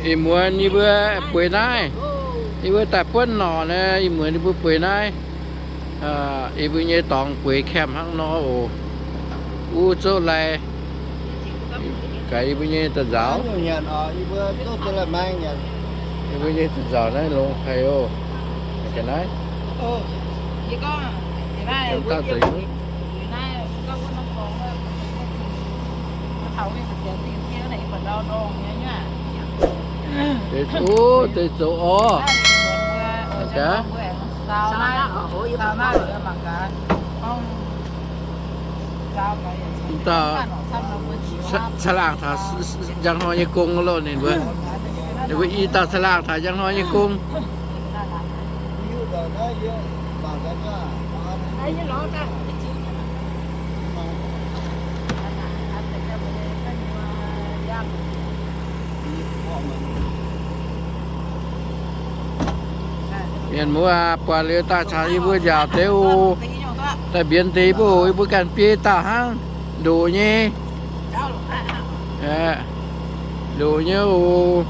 Ih muonz yie mbuo bueix naaiv, yie mbuo daaih buonv norqc naaiv, ih muonz yie mbuo bueix naaiv. Yie mbuo nyei dorngx bueix camp hnangv nor oc. Uv zouv lai, gaax yie mbuo nyei da'nzauc. Yie mbuo nyei da'nzauc naaiv longx haic oc. Ga'naaiv deix zoux orv. Dauh caangh laangh taux njang hnoi nyei gong loh ninh mbuo. Ninh mbuo i dauh caangh laangh taux njang hnoi nyei gong. Mienh muoz aac, buatc liuz daaih caux yie mbuo njaaux deix oc. Daaih mbienx deix mbuo oc. Yie mbuo ganh biei dauh hnangv, ndoqc nyei. Ndoqc nyei oc.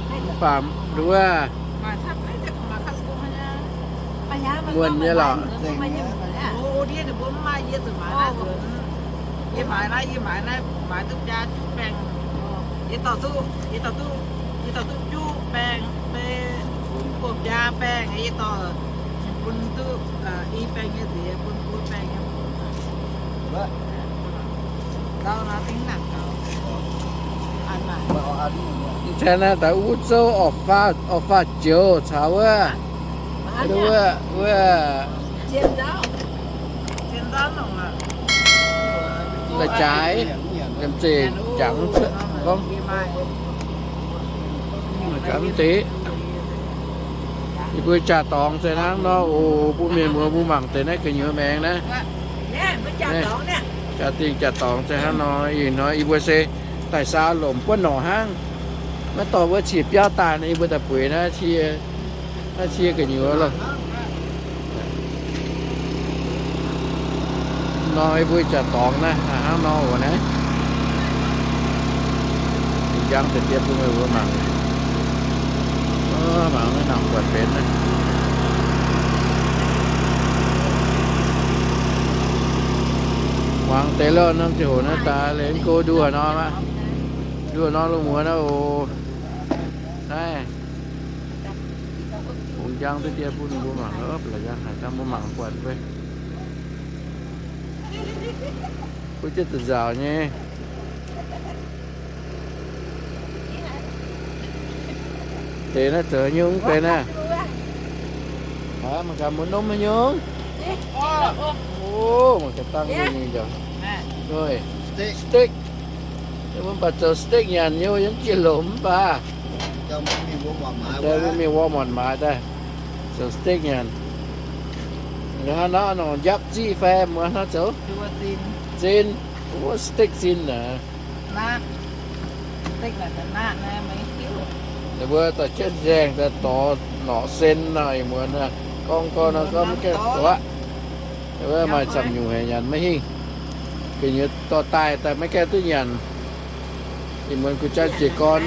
Mv baac nduov, muonc nyei lorqc. Yie maaiz naaiv, yie maaiz naaiv, maaiz duqv biaa juqv baengh. Yie dorh duqv, yie dorh duqv, yie dorh duqv juqv baengh, buo biaa baengh, yie dorh bun duqv i baengh nyei nziex, bun buo baengh nyei. Mv cai naaiv daaih wuov zouv orv faah, orv faah joux caux wuov, wuov, wuov la'jaaix, liemh zeih jangx cuotv gorngv gaax mv deix. Yie mbuo jaa-dorngx se hnangv nor oc. Mbuo mienh muoz mbuo mangc deix naaiv gu'nyuoz maengx naaiv. Jaa-dingh jaa-dorngx se hnangv nor. Ih hnoi yie mbuo se daaih saa lomc buonv norqc hnangv. Maiv dorh wuov cie biauv daaih nor, yie mbuo daaih bueix naaiv cie, naaiv cie gu'nyuoz loh. Nor yie mbuo jaa-dorngx naaiv hnangv nor oc naaiv. Ih njang deix diex bun meih mbuo mangc. Mangc naaiv nangc buatc benx naaiv. Muangx deix loh, norm ziangh hoc naaiv daaih liemh go nduoh norm aqv. Nduoh norm lungh muonz naaiv oc. Naaiv. Ih njang deix diex bun mbuo mangc, la'jang haic daaih mbuo mangc buatc mbuo. Mbuo jienv da'nzauc nyei. Deix naaiv zoux nyungc deix naaiv. Mangc gaax mbuo nopv haaix nyungc. O, mangc gaax dangh nyungc nyungc njaaux. Steak. Mbuo mv baac zoux steak nyanc nyei, yiem jiex lomc mv baac. Mbuo mingh Walmart maaiz daaih, zoux steak nyanc. Hnangv nor nongc njapv ziqv fai mbuo hnangv zoux zinh, wuov steak zinh naaic. Ninh mbuo dorh jienv nzaeng daaih dorh norqc sen nor, ih muonz gorngv gorngv nor gorngv maiv gaengh doqc aqv. Wuov maaih camv nyungc haic nyanc maiv hingh. Gu'nyuoz dorh daaih daaih maiv gaengh duqv nyanc. Ih muonz gu'jang jiez gorn.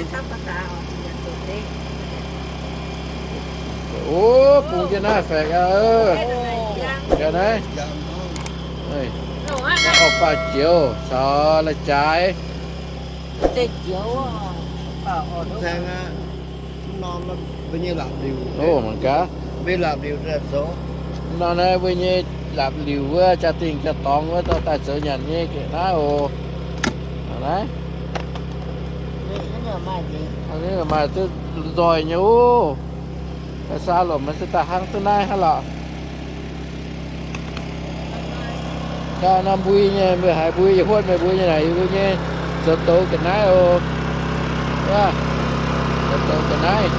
O, bungx jienv naaiv faix aqv. Ga'naaiv, orv faah joux caux la'jaaix. O, mangc gaax. Nor naaiv mbuo nyei lapc liuc wuov, jaa-dingh jaa-dorngx wuov dorh daaih zoux nyanc nyei ga'naaiv oc. Naaiv maaih duqv nzoih nyei oc. Saa lomc maiv se daaih hnangv duqv naaiv hnangv lorqc. Gauh norm mbui nyei, mbuo haiz mbui yie huotv meih mbuo nyei naaic, yie mbuo nyei zoux douz ga'naaiv oc. Zoux douz ga'naaiv.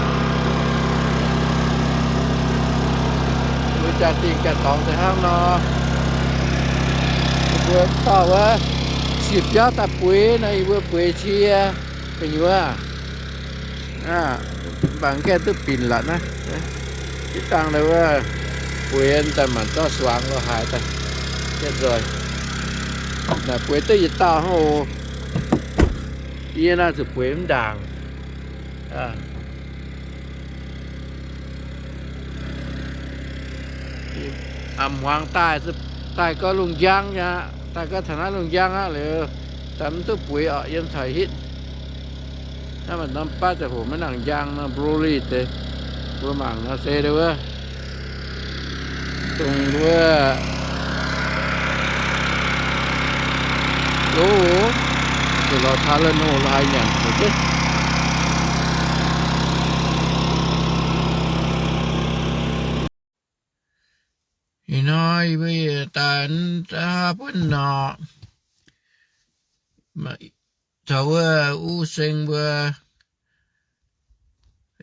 Mbuo jaa-dingh jaa-dorngx se hnangv nor. Yie mbuo dorh wuov cie biauv daaih bueix nor, yie mbuo bueix cie gu'nyuoz. Mv baac gaengh duqv binc la'naaiv. Ih dangh naaiv wuov bueix daaih maanc zorqv suangx lo haaix daaih, yietv nzoih. Naaic bueix duqv yietc dauh hnangv oc. Yie naaiv zuqc bueix mv ndaangc. Aa, a'hmuangx daaih, daaih gau lungh njang aqv, daaih gau taux naaiv lungh njang aqv liuz, daaih mv duqv bueix orqc, yiem taux hitv. Naaiv maaih norm baav ziangh hoc maiv nangc njang nor, Broly deix, mbuo mangc nor se wuov. Dongh wuov, loz, lorz taux la'noh lorz haaix nyanc zoux jienv. Ih hnoi yie mbuo daaih buonv norqc, taux wuov uv seng mbuo,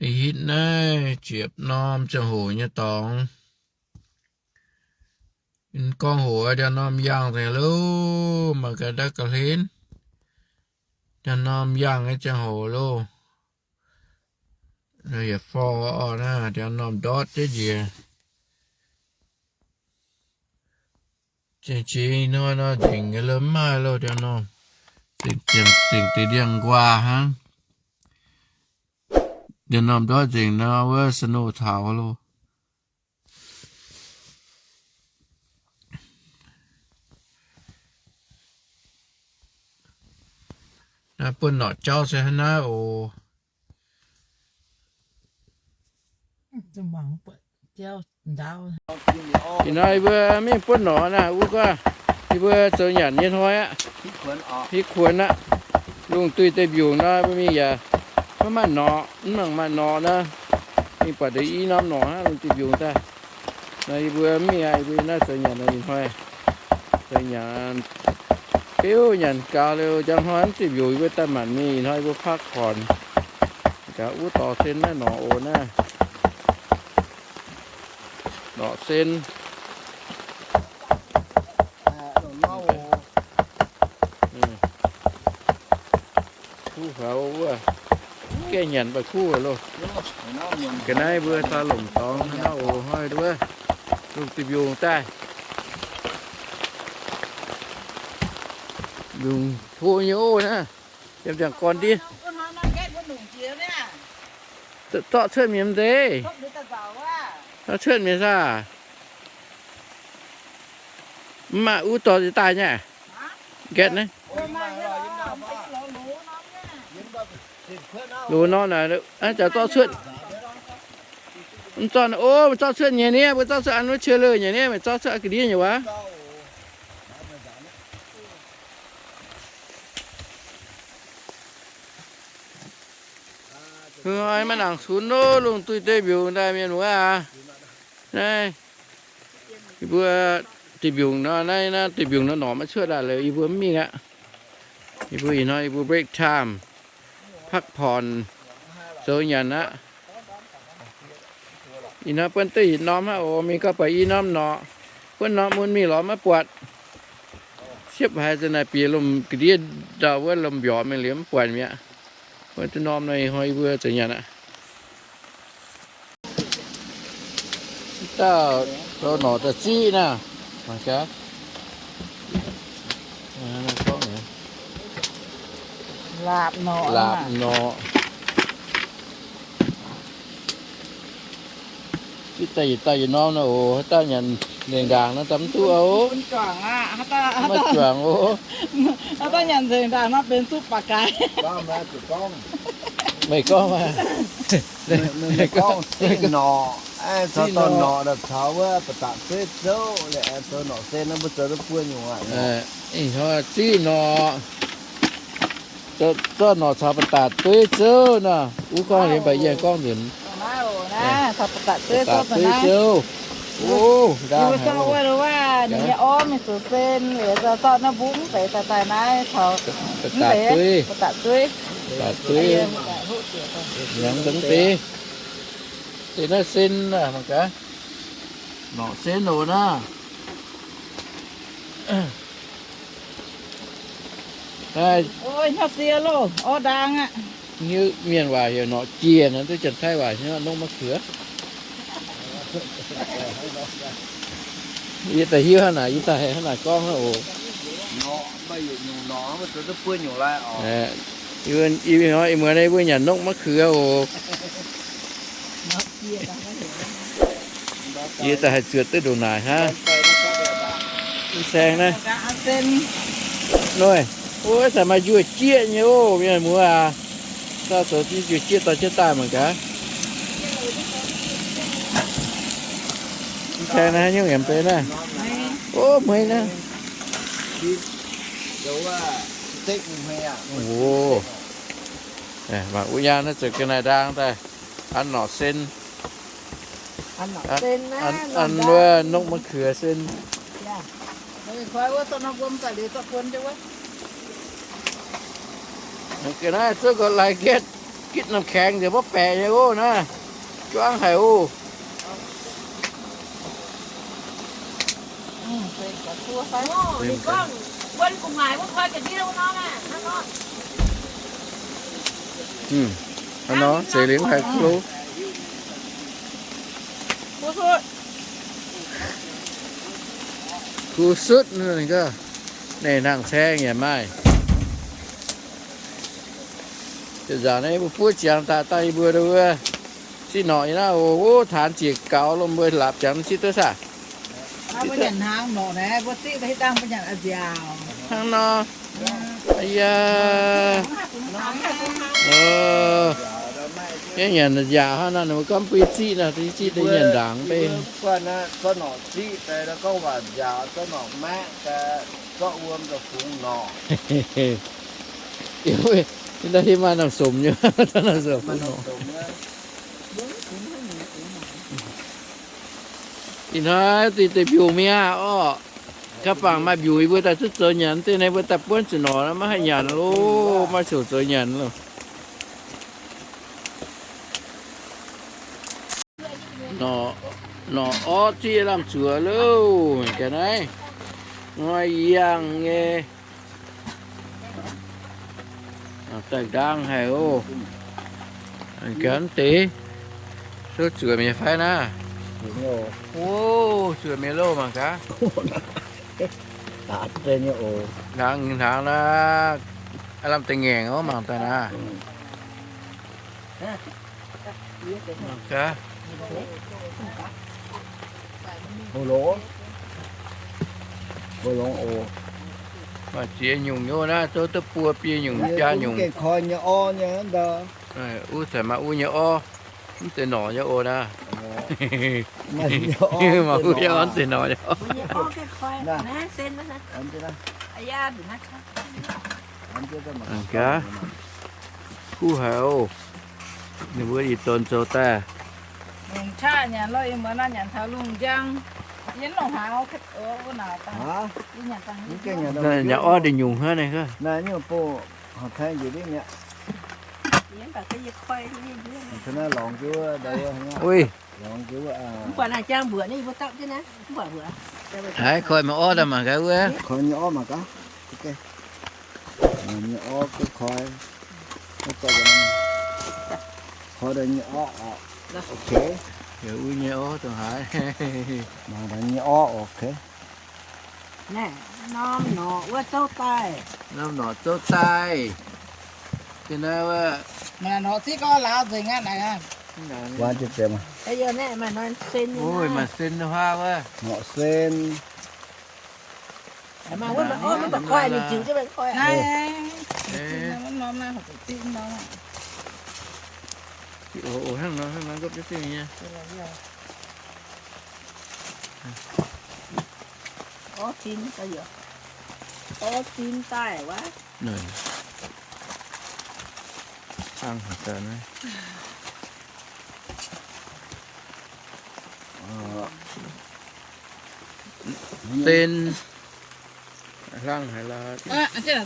hitv naaiv ziepc norm ziangh hoc nyei dorngx. Gorngv hoc ndiangx-norm yangh nzengc loh, mangc gaax ndau ga'hlen, ndiangx-norm yangh nyei ziangh hoc loh. Yietc forv orqc naaiv, ndiangx-norm ndortv jienv njiec. Zingh jiex ih hnoi nor nzengc nyei loh, mv maaih loh ndiangx-norm. Zingh, zingh deix ndiangx-nquaah hnangv. Ndiangx-norm ndortv nzengc nor wuov snow taux loh. Naaiv buonv norqc jauv se hnangv naaiv oc. Ih hnoi yie mbuo mingh buonv norqc naaiv, wuov gorngv yie mbuo zoux nyanc nyei hnoi aqv. Hiv kuonx aqv. Lungh duih deic-mbiungc nor mbuo mingh yaac maiv maaih norqc, mv nangc maaih norqc nor, mingh buatc deix i norm norqc hnangv, lungh duih mbiungc daaih. Nor yie mbuo mv mingh aqv, yie mbuo naaiv zoux nyanc nor ih hnoi. Zoux nyanc, beuv nyanc gaux liuz njang hnoi mv duih mbiungc yie mbuo daaih maanc mingh, ih hnoi yie mbuo พักผ่อน gaax. Wuov dorh sen naaiv norqc oc naaiv. Norqc sen. Kuv faaux wuov, gaeqv nyanc baac kuv loh. Ga'naaiv mbuo daaih longc dorngx hnangv naaiv oc, hnoi wuov, lungh duih mbiungc daaih. Mbiungc to nyei oc naaiv, yiem ndiangx-gorn ndiev. Zorqv cuotv mienh mv deix. Zorqv cuotv mienh saah? Mv maaih, uv dorh daaih nyei. Gatv naaiv. Loz-norm naaic, jaax zorqv cuotv. Mv zorqv, o, zorqv cuotv nyei nie, mbuo zorqv cuotv an wuov cie leiz nyei nie, meih zorqv cuotv ga'ndiev nyei wuov. Maiv nangc cunx loh, lungh duih deic-mbiungc daaih mienh muoz aac. Naaiv, yie mbuo deic-mbiungc nor, naaiv, naaiv deic-mbiungc nor norqc maiv cuotv daaih liuz, yie mbuo mv mingh aqv. Yie mbuo ih hnoi yie mbuo break time, พักผ่อน, zoux nyanc aqv. Ih hnoi buonv duqv yietc norm hnangv oc. Mingh gau buatc i norm norqc, buonv norm mun mingh lorz maiv buatc. Siepv haiz za'naaic bieqc lomh ga'ndiev ndau wuov lomh mbiorqc mingh liuz mv buatc mi'aqv. Buonv duqv norm nor ih hnoi yie mbuo zoux nyanc aqv. Dauh zoux norqc daaih ziqv naaiv, mangc gaax. Laapc norqc, laapc norqc. Ziqv daaih yietc dauh yietc norm nor oc. Haaix dauh nyanc nzengc ndaangc nor daaih mv duqv oc. Maiv juangc oc. Haaix dauh nyanc nzengc ndaangc nor benx zuqc ba'gaaix. Meih gorngv maah. Meih gorngv ziqv norqc, caux dorh norqc daaih caux wuov ba'datc dueiv zouv, zoux norqc sen nor mbuo zoux duqv buo nyungc aqv. Ih hnoi ziqv norqc, zorqv norqc caux ba'datc dueiv zouv nor, wuov gorngv liuz mbaih yie gorngv nzunc. Ba'datc dueiv zouv. O, ninh nyei orv mingh zoux sen, zorqv naaiv mbungv deix daaih daaih naaiv caux ba'datc dueiv, ba'datc dueiv, hnyangx deix. Deix naaiv sen aah, mangc gaax, norqc sen oc naaiv. Hnangv sie loh, orv ndaang aqv. Hiuv mienh waac heuc norqc jiex nor, duqv Janx-Taiv waac heuc nongv ma'kuox. Yie daaih hiuv hnangv naaic, yie daaih hnangv naaic gorngv hnangv oc. Norqc, maaih yietc nyungc norqc, maiv zoux duqv buo nyungc lai oc. Ih muonz naaiv mbuo nyanc nokv ma'kuox oc. Yie daaih haih zuotc duqv ndongc naaic hnangv. Mv saeng naaiv. Noic, ov, daaih maaih njuov jieqv nyei oc, mienh muoz aac. Dauh zoux zinh njuov jieqv dorh jienv daaih mangc gaax. Mv saeng naaiv haaix nyungc yaac mv bei naaiv. Ov, hmei naaiv. Mangc wuov nyaanh naaiv zoux ga'naaiv ndaang daaih, an norqc sen, an wuov nokv ma'kuox sen. Ga'naaiv zungv gorngv lai nqaetv gitv norm kaengx nziex maiv baeqc nyei oc naaiv. Juangv haic oc. Hnangv nor, zeix liuz haih kuv. Kuv sutv, ninh hnangv caeng yaac maaih. Nzaangc naaiv mbuo buov ziangx daaih dangh yie mbuo wuov, siqv norqc nyei naaiv oc, taanx ziec gaux lomh mbuo laapc ziangx siqv duqv saah. Hnangv nor. Yie nyanc nzaangc hnangv nor, ninh mbuo gorngv bun yie ziqv nor, yie ziqv deix nyanc ndaangc bei. Naaiv maaih norm somc nyei, norm somc. Ih hnoi deix mbiungc mi'aqv orqc. Ga'bangc maaih mbiungc yie mbuo daaih zuqc zoux nyanc, deix naaiv mbuo daaih buonv ziepc norqc maiv haih nyanc loh, maiv ziouc zoux nyanc loh. Norqc orv zieqv lamh zuoqc loh, ga'naaiv ngoi yangh nyei. Daaih ndaang haic oc. Ga'naaiv deix, souv zuoqc mi'aqv fai naaiv? Oc, zuoqc mi'aqv loh mangc gaax. Hnaangx, hnaangx naaiv, lamh deix ngaengc oc mangc daaih naaiv. Maaih ziex nyungc nyei naaiv, zouv duqv buo biei nyungc, jaa nyungc. Wuov zanc maaih wuov nyei orv, mv zeiz norqc nyei oc naaiv. Maaih wuov nyei orv mv zeiz norqc nyei orv. Kuv haic oc. Ninh mbuo ih donx zoux daaih. Nyanc orv deix nyungc hnangv naaiv. Haiz koi maaih orv daaih mangc gaax wuov. Wuov nyei orv dongh haaix. Norm norqc wuov zouv daaih. Norm norqc zouv daaih. Ga'naaiv wuov. Maaih sen huaav wuov. Norqc sen. Hnangv nor, hnangv nor gopv jienv dingh nyei. Orv zin daaih wuov. Sen. Hlang haic laaix. Yie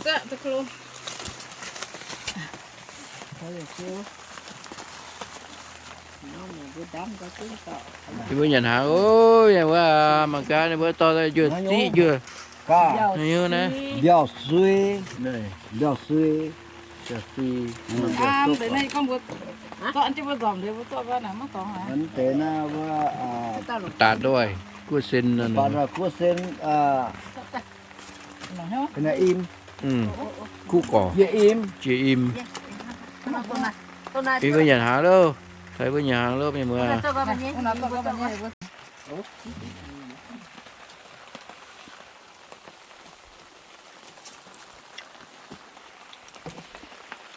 mbuo nyanc hnaangx oc, yie mbuo mangc gaax ninh mbuo dorh njuov ziqv njuov. Mbiauz sui. Mbiauz sui. Daaih ndoih guoqv sen. Guoqv sen. Im. Kuv gorx. Jiex im. Ei mbuo nyanc hnaangx loh. Taux mbuo nyanc hnaangx loh, mienh muoz.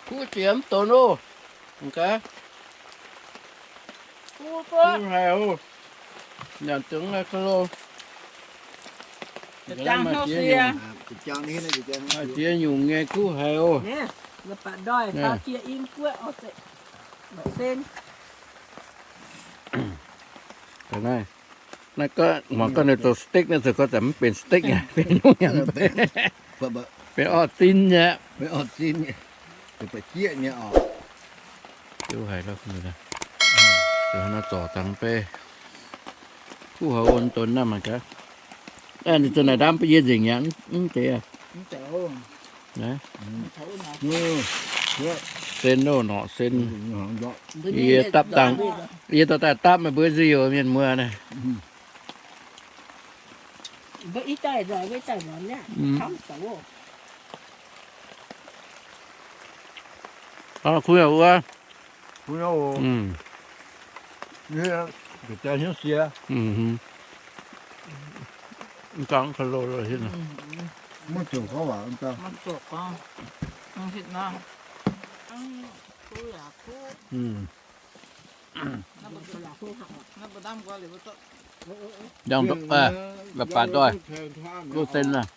Kuv jiex mv donx loh. Mv gaax. Kuv haic oc. Nyanc deix naaiv ga'lo. Jiex nyungc nyei kuv haic oc. Naaiv gorngv, mangc gorngv ninh zoux steak naaiv, zoux gorngv zaqc mv benx steak aqv, benx nyungc nyei, benx orv zin nyei. Kuv haic lorqc. Nor zorc dangx beiv. Kuv haic oc, donx naaiv mangc gaax. Ninh zoux naaic ndaamv ba'yie nzengc mi'aqv, mv deix aqv. Sen loh, norqc sen. Yie dapv dangh, yie dorh daaih dapv meih mbuo nziuh mienh muoz naaiv. Kuv haic wuov. Njang, la'baaix doic, luv sen naaiv.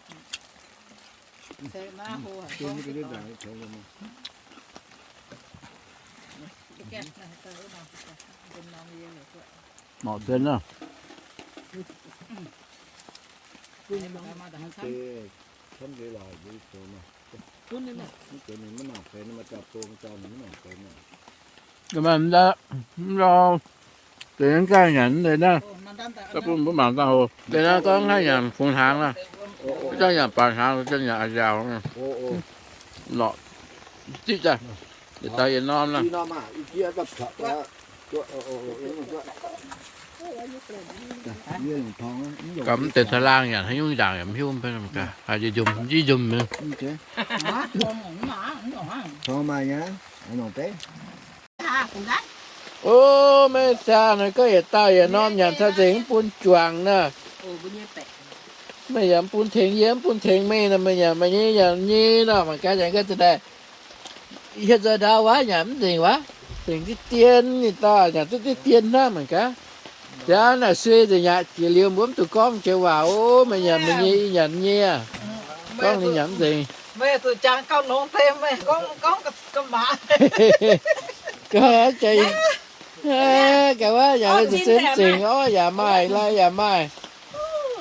Norqc sen naaiv. Mv deix mv nor, deix mv gaengh nyanc mv deix naaiv. Da'bung mbuo mangc dangh oc. Deix naaiv gorngv haih nyanc fungx hnaangx naaiv. Zungv nyanc baaix hnaangx, zungv nyanc a'nziaauc. Norqc ziqv daaih, yietc dauh yietc norm naaiv. Gamh mv deix taux laangh nyanc haaix nyungc ndaangc yaac mv hiuv, mv hiuv mv njomc, njimv njomc. O, meih siang naaic gorngv yietc dauh yietc norm nyanc caux nzengc mv bun juangc naaic. Meih yaac mv bun tengx yie, mv bun tengx meih naaic, meih nyanc meih nyei, yaac nyei nor, mangc gaax nyanc gaax za'naaic. Hietv nzoih ndau wuov nyanc mv nzengc wuov, nzengc diqv dien, ninh dauh nyanc duqv diqv dien hnangv mangc gaax. Jaax naaic suei nzengc aqv, jiex liuz mbuo mv zuqc gorngv jiex waac, o, meih nyanc meih nyei, yie nyanc nyei aqv. Gorngv ninh nyanc mv nzengc. Meih zuqc jangx gauh longx deix, meih gorngv, gorngv ga'maah. Ga'naaiv wuov yaac zuqc sen zengc orv, yaac maaih, lai yaac maaih.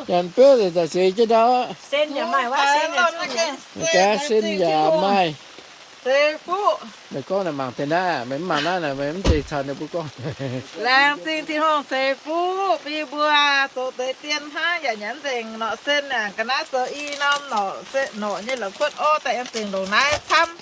Nyanc beuv nzengc zaqc seix jienv ndau. Gaax sen yaac maaih. Meih gorngv naaic mangc deix naaiv, meih mv mangc naaiv naaic, meih mv zeiz caux ninh mbuo gorngv. Laengz zingh Tin-Hungh ceix fuqv bun yie mbuo zoux deix dien hnangv yaac nyanc mv nzengc norqc sen aac, ga'naaiv zoux i norm norqc, norqc nyei la'kuotv orv daaih yaac zengc ndongc naaiv camv.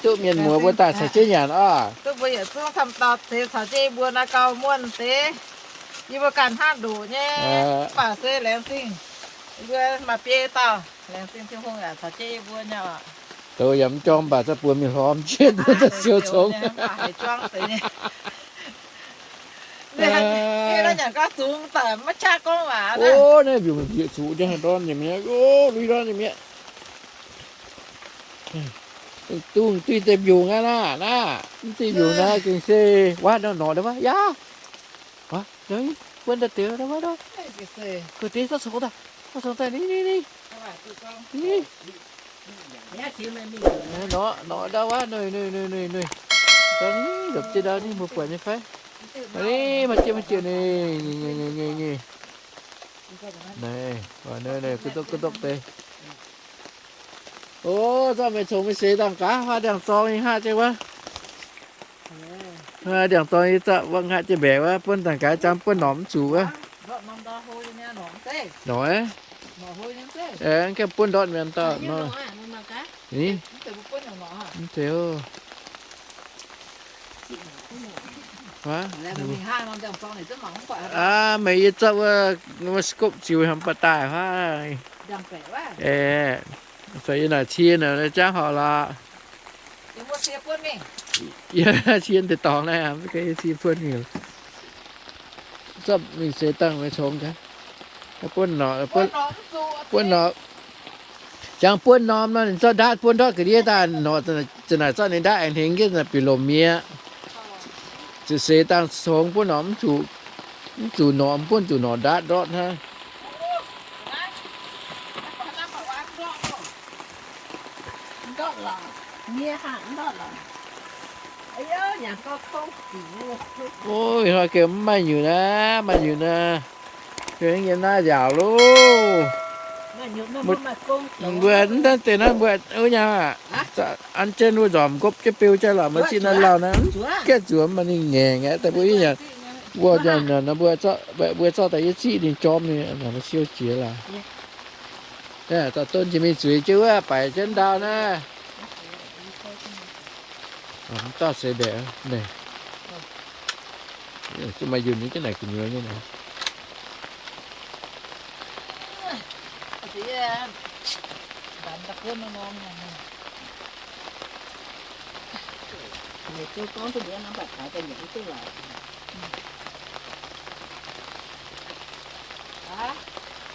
Duqv mienh muoz mbuo daaih caux jienv nyanc orv. Duqv mbuo yietc zungv camv dauh deix caux jienv yie mbuo naaiv gauh muonh deix. Yie mbuo ganh hnangv ndoqc nyei, mv baac se laengz zingh yie mbuo maaih biei dauh, laengz zingh Tin-Hungh yaac caux jienv yie mbuo nyei oc. Douz yaac mv jorm, mv baac za'gengh buoz mingh hlorm jienv, mv baac haiz juang deix nyei. Naaiv nyanc gauh zungx daaih maiv qaqv gorngv waac. O, naaiv mbiungc bieqc zuqc jienv haaix ndorn nyei mi'aqv. O, lui ndorn nyei mi'aqv. Dungh duih deix mbiungc aqv naaiv, naaiv mv duih mbiungc naaiv gengh se wuov norqc norqc ndau wuov yaac. Wuov, buonv daaih deix ndau wuov nor. Ga'deix zorqv congx daaih, zorqv congx daaih ni, ni, ni. Norqc, norqc ndau wuov nuih, nuih, nuih, nuih, nuih. Ndau ni, lopc jienv ndau ni, mbuo buatc nyei fai? Ni, maaih jiex, maaih jiex ni, nyei, nyei, nyei, nyei. Naaiv, naaiv, naaiv, ga'ndopv, ga'ndopv deix. O, zorqv meih congx meih seix dangh gaax, huaav ndiangx-zorng yie hngaqv jienv wuov. Ndiangx-zorng yie zorqv wuov hngaqv jienv mbaeqc wuov, buonv dangh gaax, jangx buonv norqc mv zuqc wuov. Norqc, aengx gaengh buonv ndortv mienh dauh. Ni, mv zeiz oc. Aav, meih yie zorqv wuov, wuov skopv ziux hnangv baac daaih huaav. Aeqv, fai yie naaic cie naaic jangv horpc lorqc. Yie cie deix dorngx naaiv, mv baac yie cie buonv mingh. Zorqv mingh seix dangh meih congx gaax. Buonv norqc, buonv norqc. Jangx buonv norm nor, ninh zorqv ndaatv buonv ndortv ga'ndiev daaih norqc, za'naaic zorqv ninh ndaatv aengx hnengx jienv naaic bieqc lomc mieqc. Zuqc seix dangh congx buonv norqc, mv zuqc, mv zuqc norqc, mv buonv zuqc norqc ndaatv ndortv hnangv. Ov, ih hnoi gengh mv maaih nyutc naaiv, maaih nyutc naaiv. Yiem naaiv nziaauc loh. Mbuo mv daan deix naaiv mbuo wuov nyaah aqv. An jienv wuov nzormc gopv jienv beu jaax lorqc, maaih zieqv naaiv lauh naaiv, gaeqv zuoqc maaih ninh ngaengc aqv. Daaih mbuo yie nyanc, mbuo nyanc nor mbuo, mbuo zorqv daaih yie ziqv ninh jorm ninh, maaih siou jiex laaix. Dauh don jiex mingh zueiz jienv wuov, baic jienv ndau naaiv. Mv dauh seix mbaeqc, zuqc maaih yunh nyei jienv naaic gu'nyuoz nyei naaic.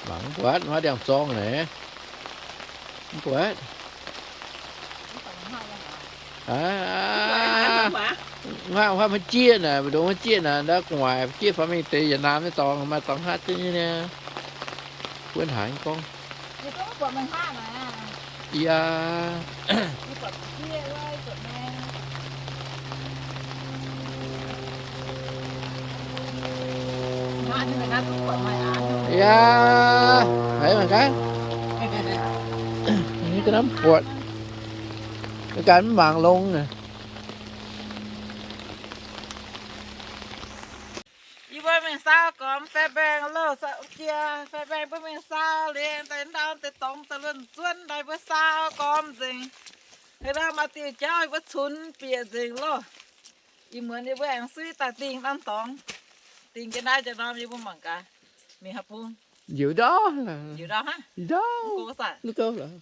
Mangc mv buatc, maiv ndiangx-zorng naaic. Mv buatc. Aav, hngaqv huaav maiv jieqv naaic, maiv ndongc maiv jieqv naaic, ndau gu'nguaaic jieqv faaux mingh deix yietc naamh nyei dorngx, maaih dorngx hngaqv jienv nyei niaa. Buonv haaix gorngv. Yaac. Yaac, haiz mangc gaax. Ni ga'naaiv buatc. Ga'naaiv mv mangc longx naaic. Yie mbuo mingh saau gormx fai mbaengx loh, jiex fai mbaengx mbuo mingh saau liuz, daaih ndau deix dorngx daaih luonx zuonv daaih mbuo saau gormx nzengc. Haaix ndau maaih diuh jauv yie mbuo cunx bieqc nzengc loh. Ih muonz yie mbuo aengx suiv daaih dingh norm dorngx. Dingh jienv naaiv njang norm yie mbuo mangc gaax. Mingh haaix bung? Njiec ndau, njiec ndau hnangv. Ndau. Mv gouv lorqc.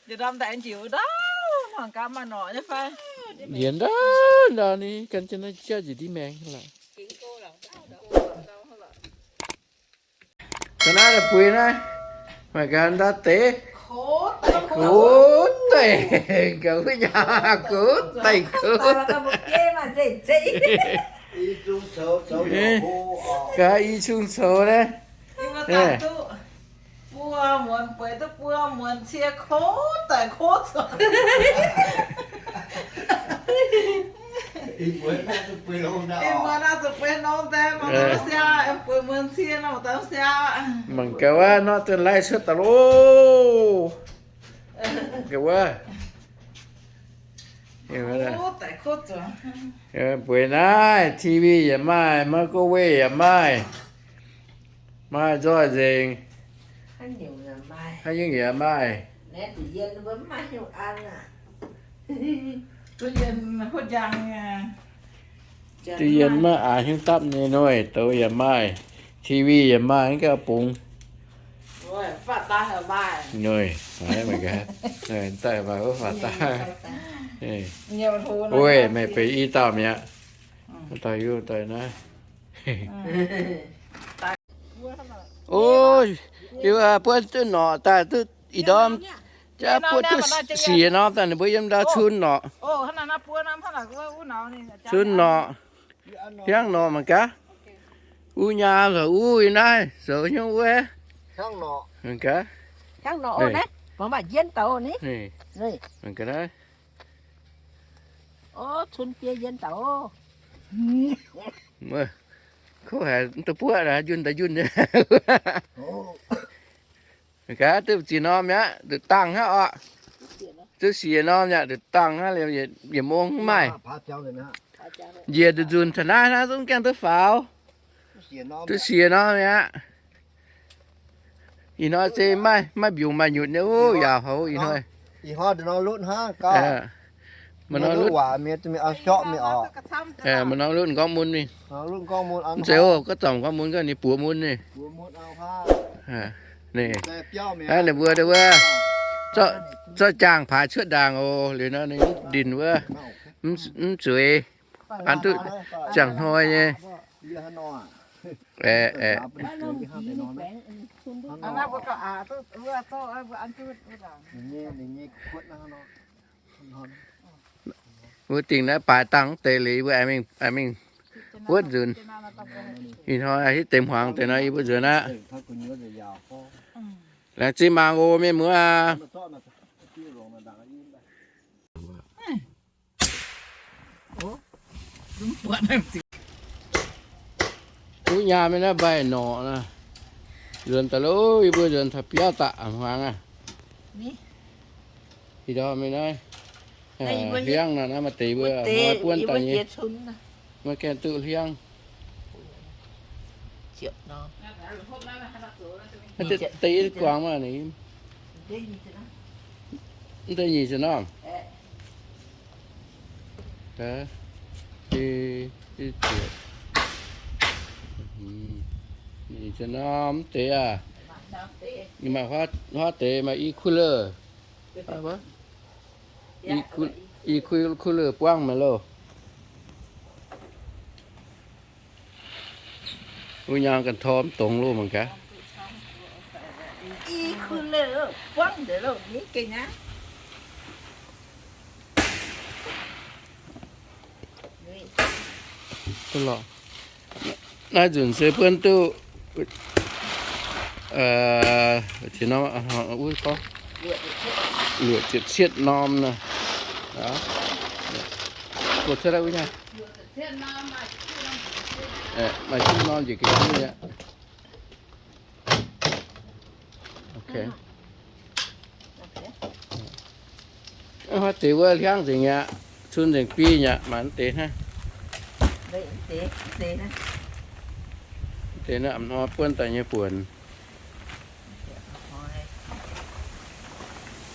Njiec ndau daaih njiec ndau, mangc gaax maaih norqc nyei fai. Njiec ndau ndau ni, gan jienv naaiv jauv njiec ndiev maengx lorqc. Ga'naaiv buix naaiv, mangc gaax ndau deix. Kov daic, kov daic, ga'naaiv nyaah kov daic, kov. Ga'naaiv i cung coux naaiv. Buo muonz bueix duqv buo muonz cie kov daic kov coux. Ih muonz naaiv zuqc bueix longx daaih, mangc gaax siaa, bueix muonz cie nor mangc gaax siaa. Mangc gaax wuov norqc zunc laih cuotv daaih loh. Gaax wuov. Bueix naaiv, T V yaac maaih, microwave yaac maaih, maaih nzoih nzengc. Haaix nyungc yaac maaih. Duqv yienh maiv aax hnyouv dapv nyei, noic douz yaac maaih, T V yaac maaih, mv gauh bungx. Noic, daaih maaih wuov faaux daaih. Weic meih benx i dauh mi'aqv. Wuov dauh hiuv daaih naaiv. Ov, yie buonv duqv norqc daaih duqv ih ndorm, jaav buonv duqv siec norm daaih, ninh mbuo yiem ndau cun norqc. Cun norqc, hiaangv norqc mangc gaax. Uv nyaam zoux uv yiem naaiv zoux hnyouv wuov. Mangc gaax. Mangc gaax naaiv. Kouv haic, mv duqv buoqv, njunh daaih njunh nyei. Gaax, duqv ziex norm mi'aqv, nduqc dangh hnangv oc. Duqv siec norm mi'aqv, nduqc dangh hnangv, yietc mv ong mv maaih. Njiec nduqc nzunc taux naaiv hnangv zungv gaengh duqv faaux. Duqv siec norm mi'aqv. Ih hnoi se maiv, maiv mbiungc maaih nyutc nyei, yaac houx ih hnoi. Maaih norm lutv, maaih norm lutv m'nqorngv mun mingh. Mv zeiz oc, gorngv zorc m'nqorngv mun gau ninh buoz mun ninh. Ninh mbuo, ninh mbuo zorqv jaangh paaix cuotv ndaangc oc. Liuz nor ninh ndinc wuov, mv zueiz, an duqv ziangh hnoi nyei. Aeqv, aeqv. Wuov dingc naaiv baaix dangh deix liuz, yie mbuo aengx mingh, aengx mingh wuotv nzunc. Ih hnoi hitv deix hmuangx deix nor, yie mbuo nzuonx aqv. Laengz zingh mangc oc, mienh muoz aac. Wuov nyaam mingh naaiv mbaih norqc nor. Nzuonx daaih loh, yie mbuo nzuonx taux biauv daaih hmuangx aqv. Ih ndorm mingh naaiv hliangv nor, naaiv maaih deix mbuo hnoi buonv daaih nyei. Maiv gaengh duqv hliangv. Deix guangc maah, ninh mv deix nyic ziepc norm. Nyic ziepc norm mv deix aac. Maaih huaav deix maaih i cooler. I cooler buangv maiv loh. Wuov nyaam ganh torm dongz loh mangc gaax. Naaiv nzunc se buonv duqv, wuov, luoqc ziepc cietv norm nor. Maaih juqv norm njiec ga'ndiev aqv. Huaav deix wuov hliangv nzengc aqv, cun nzengc biei aqv, maaih deix hnangv. Deix naaiv a'hnoi buonv daaih nyei buonc.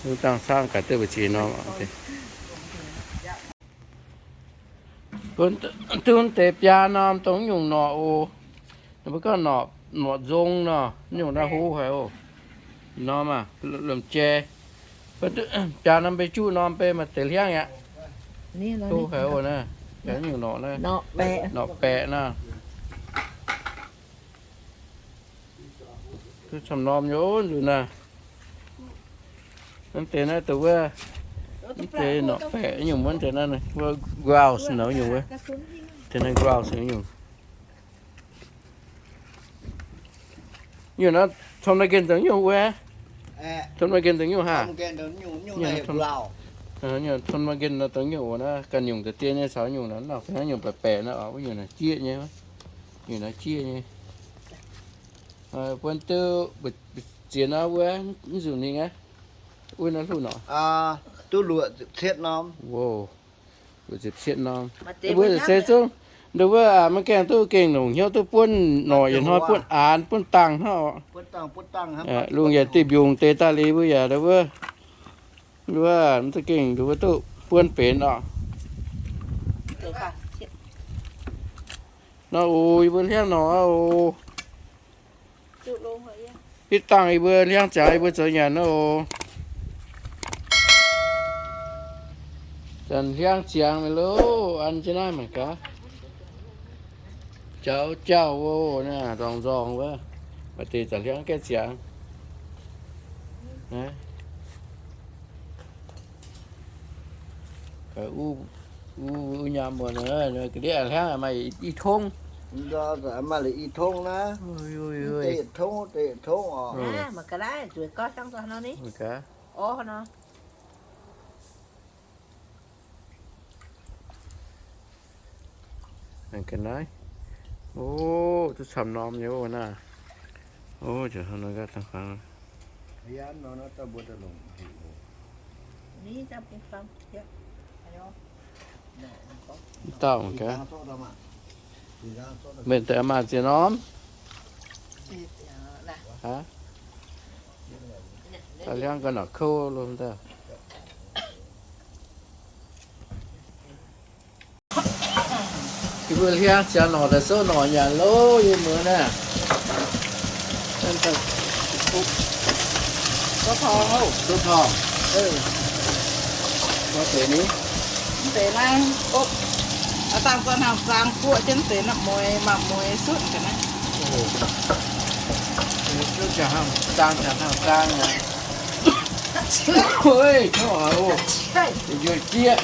Mv dangh saangv gaax duqv mbu'ziex norm. Duqv deix biaa norm dongh nyungc norqc oc. Ninh mbuo gorngv norqc nzong nor, nyungc naaiv hlo haic oc. Norm aah, lomh jai. Biaa norm bei juqv norm bei maaih deix hliangv aqv. Hlo haic oc naaiv, nyungc norqc naaiv. Norqc baeqc nor. Duqv camv norm nyei nzunc naaiv. Mv deix naaiv dongh wuov, mv deix norqc baeqc nyungc wuov, deix naaiv wuov grouse nor nyungc wuov. Deix naaiv grouse nyungc. Nyungc naaiv ทำนาเกน dongh nyungc wuov. ทำนาเกน dongh nyungc haav. Nyungc ทำนาเกน nor dongh nyungc wuov naaiv, ganh nyungc deix dien nyei caux nyungc naaiv nor, nyungc baeqc baeqc naaiv oc, wuov nyungc naaiv jieqv nyei, nyungc naaiv jieqv nyei. Buonv duqv mbu'ziex norm wuov, mv nzunc mingh aqv. Wuov naaiv hluh norqc. Duqv luoqc ziepc cietv norm. Luoqc ziepc cietv norm. Mbuo se zungv, nduov wuov maiv gaengh duqv gengh longc hnyouv duqv buonv norqc yietc hnoi buonv aanx buonv dangh hnangv oc. Lungh yaac diuh mbiungc deix daaih liuz mbuo yaac nduov wuov, nduov wuov mv duqv gengh nduov wuov duqv buonv benx oc. Nor oc, yie mbuo hliangv norqc oc. Hitv dangh yie mbuo hliangv ziangx yie mbuo zoux nyanc oc. Zanc hliangv ziangx mingh loh, an jienv naaiv mangc gaax. Jaux jauh oc, naaiv nzorng nzorng wuov, maaih deix zanc hliangv gaengh ziangx. Uv, uv nyaam muonc, ga'ndiev hliangv maaih i tongv. Maaih i tongv naaiv. Deix tongv, deix tongv oc. Ga'naaiv, o, duqv camv norm nyei oc naaiv. O, dauh mengh deix maaih ziex norm. Aa, hliangv ga'naaiv kouv lomh daaih. Yie mbuo hiaangx ziangx norqc daaih souv norqc nyanc loh, yie muonz naaiv. Souv torngv. Mv deix naaiv, dangh zorqv hnangv zaang guoqv jienv deix naaiv mueiz, maaih mueiz sutv ga'naaiv. Zaang, zaang, zaang. Oi, tov haic oc. Yuoqc jieqv.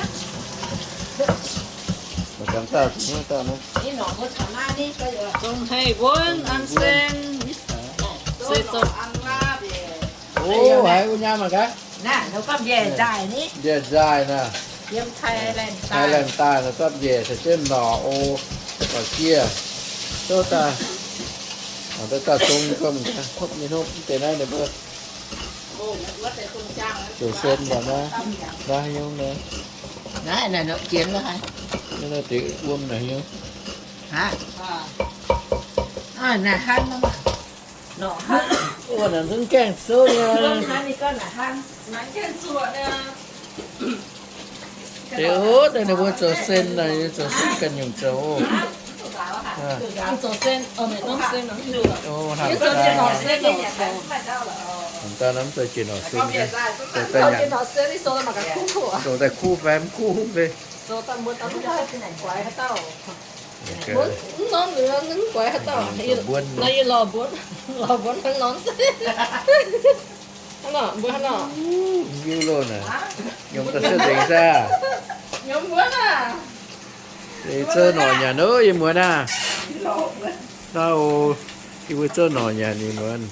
Dongh hei wuonv an saeng. O, haiz wuov nyaam mangc gaax. Njiec nzaaih naaic. Thailand daaih naaic, dapv njiec caux jienv norqc o, norqc jiex. Zouv daaih, daaih dongh gorngv hopv nyei hnopv deix naaiv ninh mbuo zoux sen mbuo naaiv, naaiv nyungc naaiv. Naaiv deix wuom naaiv nyungc. Naaiv hnangv, o, naaiv zungv gaengh souv nyei. Deix o, daaih ninh mbuo zoux sen naaic, zoux sen ganh nyungc zoux. Daaih mv zoux jiex norqc sen, zoux daaih kuv fai mv kuv hungv fai. Mbuonv, mbuonv hnangv nor. Hiuv loh naaic, nyungc daaih se nzengc saah. Deix zouv norqc nyanc oc, yie muonz aah. Naaiv o, yie mbuo zouv norqc nyanc, yie muonz.